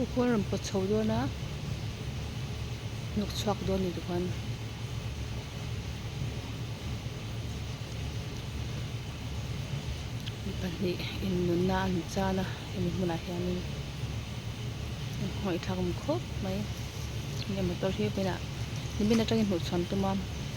Khu khu an rawn pawt chho dawn a hnawk chhuak dawn a ni tikhuan. Mi pahnih in nunna an chan a hemi hmunah hianin an nghawih thlak awm khawp mai heng motor hi vawiinah nimin atangin hmuhchhuan tum a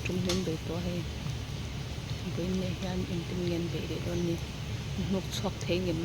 tum hnih an bei tawh a hei vawiin leh hian engtin nge an beih leh dawn a ni an hnuk chhuak thei ngem.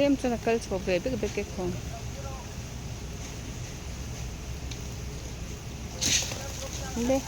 Tlem chuan a kal chho ve bek bek e khaw. Le.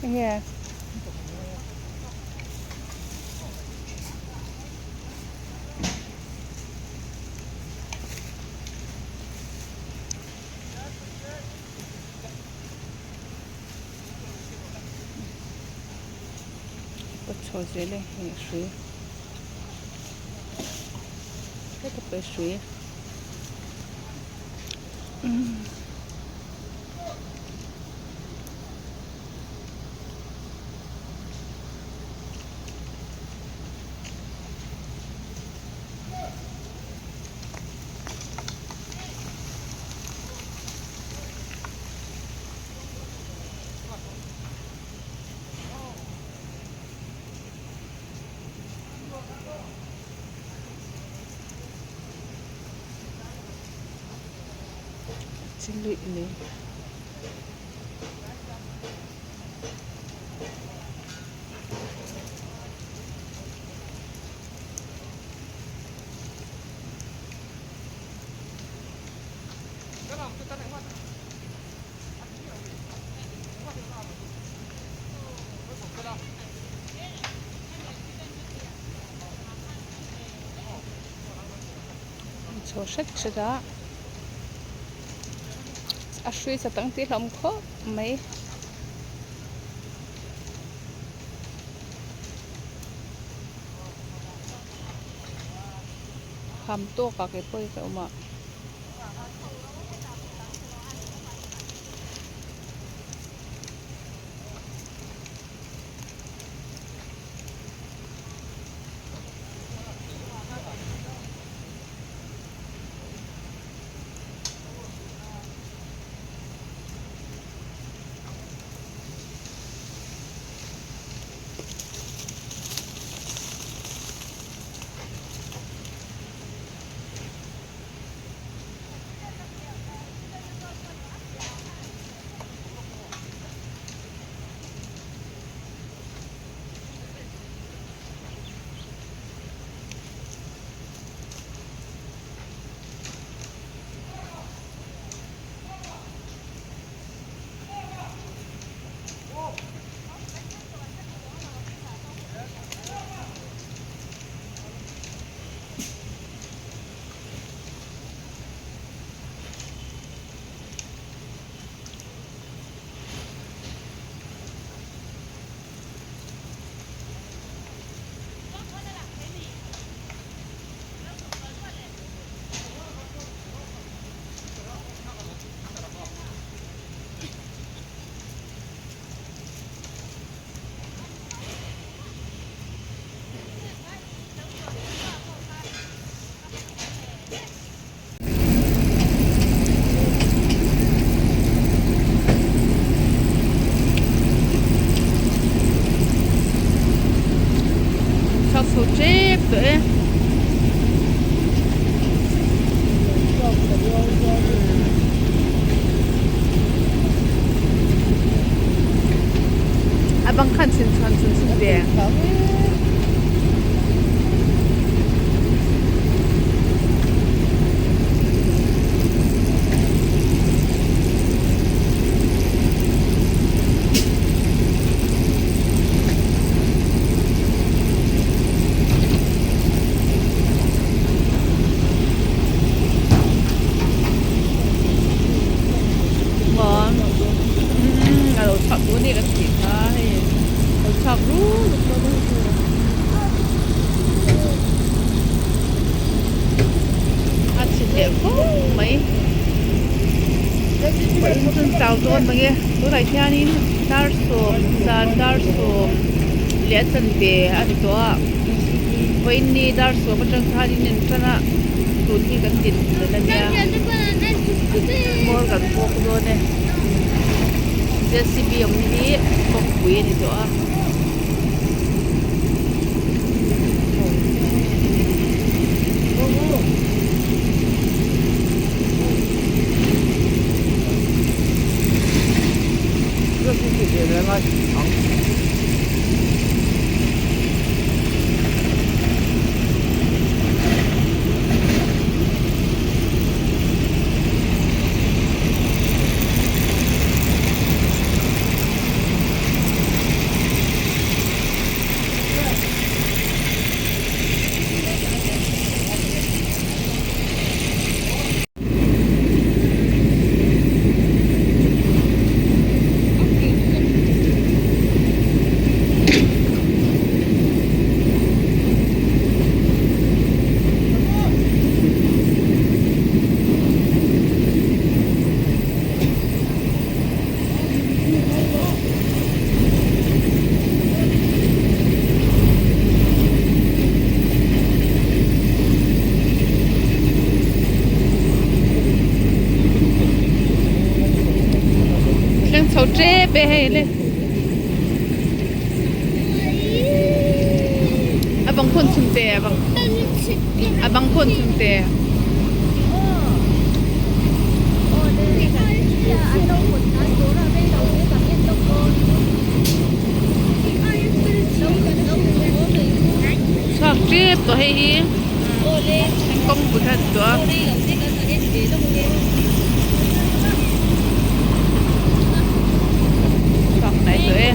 Enge. Ka chho zel e hei hrui heta pawh hi hrui umm. Chi luih mai. Chho hret hret a a hrui chat ang tih hlauhawm khawp mai. Kham tawk ah kei pawh hi ka awm a. chho tep tawh e. A bang khan chhin chuan chhun chhun ve. Ngon a lo chhuak duh a ni kan tih kha hei a lo chhuak rul a chhi hneh khawp mai pawhin chu an chau dawn mange tunah hianin dar sawm zan dar sawm leh a chanve a ni tawh a vawiin ni dar sawm atang khanin an tan a tun hi kan din hmun a nia hmawr kan bawk dawn e J C B awm hi kawngpui a ni tawh a. Thleng chho tep e hei le a bang khawn chhun te a bang a bang khawn chhun te. Chhuak tep tawh hei hi kawngpui kha a ni tawh a. Chhuak hnai tawh e.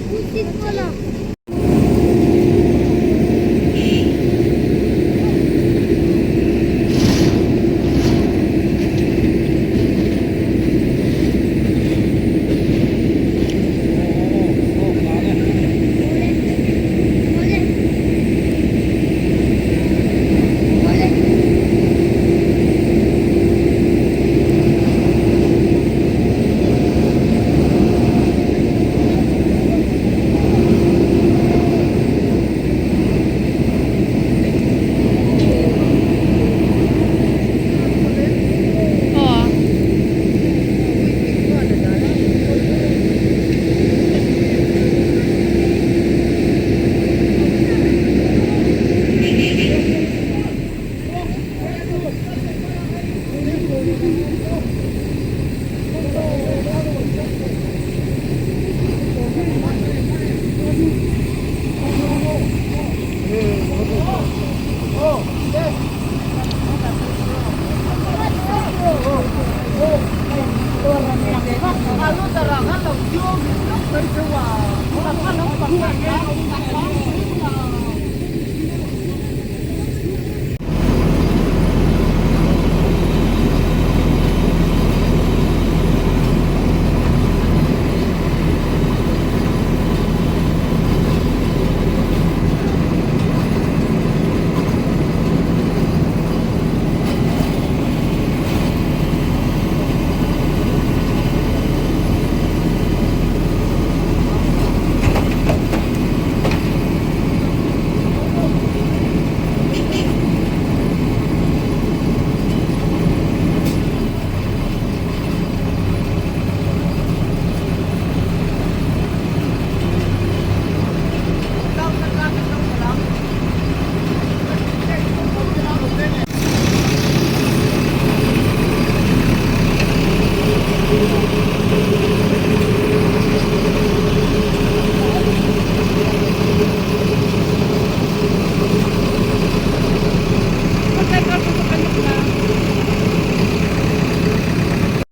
Putin mo lang.